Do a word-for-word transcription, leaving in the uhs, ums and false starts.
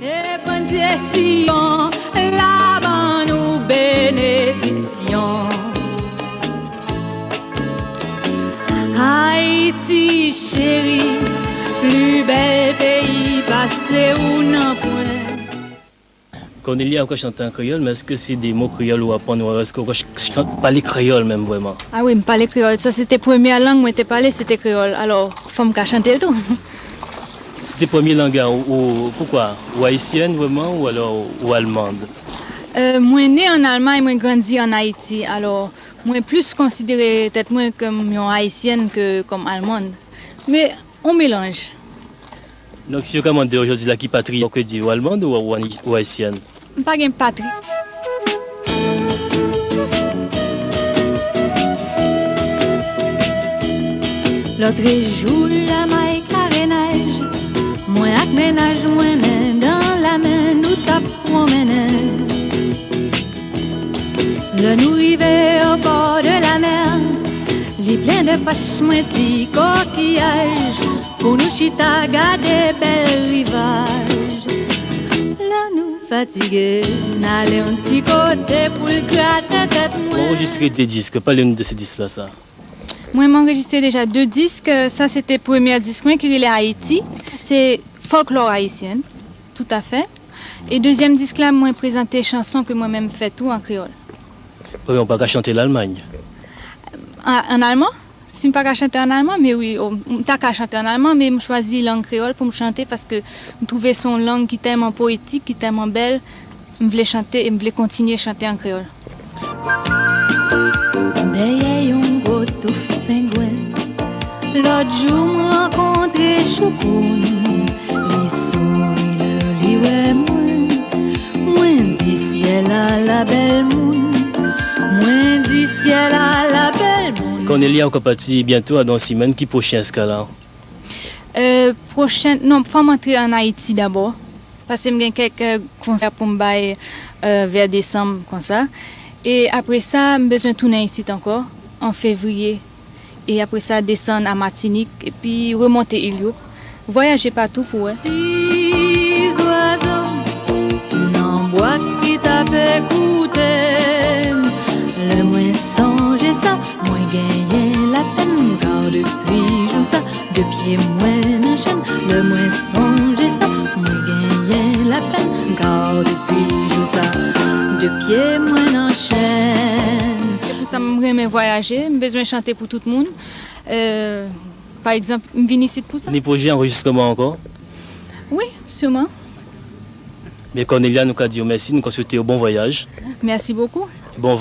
E Bondye Siyon la ban nou benediksyon. Ayiti cheri, pli bèl peyi pase ou nan pwen. Cornelia, ou ka chante an kreyòl, men èske se de mo kreyòl ou aprann, ou èske ou ka ch- ch- pale kreyòl menm vrèman? Ah wi, m pale kreyòl. Sa se te premyè lang mwen te pale, se te kreyòl. Alò, fò m ka chante l tou. Se te premye lang a ou, ou poukwa? Ou ayisyèn vrèman ou alò ou almand? Euh, mwen ne an Almay, mwen grandi an Ayiti. Alò, mwen plis konsidere tèt mwen kòm yon ayisyèn ke kòm almand. Men, on melanj. Donk, si yo ka mande w jodi la ki patri ou ke di, ou almand ou, ou, ou ayisyèn? M pa gen patri. Lòtrejou, lanmay karenaj, mwen ak mennaj mwen men dan lamen nou t ap pwonmennen. Lè nou rive obò de lamè, li plen de pach mwen ti kokiyaj pou nou chita gade bèl rivaj. Lè nou fatige, n ale yon ti kote pou l grate tèt mwen. Ou anrejistre de disk, pale nou de se disk la sa. Mwen, m anrejistre deja de disk. Sa se te premyè disk mwen ki rele Ayiti. Se folklò ayisyen, toutafè. E dezyèm disk la, mwen prezante chanson ke mwen menm fè tou an kreyòl. Premye, ou pa ka chante Lalmany? An, an alman? Si m pa ka chante an alman, men wi, o, m ta ka chante an alman, men m chwazi lang kreyòl pou m chante paske m twouve se yon lang ki tèlman powetik, ki tèlman bèl. M vle chante e m vle kontinye chante an kreyòl. Dèyè yon gwo touf pengwen, lòt jou m rankontre Choukoun. Li souri lè li wè mwen. Mwen di syèl ala bèl moun. Mwen di syèl ala bèl moun. Cornelia, ou ka pati byento, adan yon simèn, ki pwochen eskal la? Euh, pwochen, non, fò m antre an Ayiti dabò. Paske m gen kèk euh, konsè pou m bay euh, vè desanm konsa. E apre sa, m bezwen tounen isit ankò, an fevriye. E apre sa, desann a Matinik, epi remonte Il yo. Vwayaje patou pou wè. Ti zwazo nan bwa ki t ap ekoute m. Lè mwen sonje sa, mwen genyen lapenn. Kar depi jou sa, de pye mwen nan chenn. Lè mwen sonje sa, mwen genyen lapenn. Kar depi jou sa, de pye mwen nan chenn. Se pou sa m renmen vwayaje, m bezwen chante pou tout moun. Euh, pa egzanp, m vin isit pou sa. Ni pwojè anrejistreman ankò? Wi, siman. Men Cornelia, nou ka di w mèsi, nou ka swete w bon vwayaj. Mèsi bokou. Bon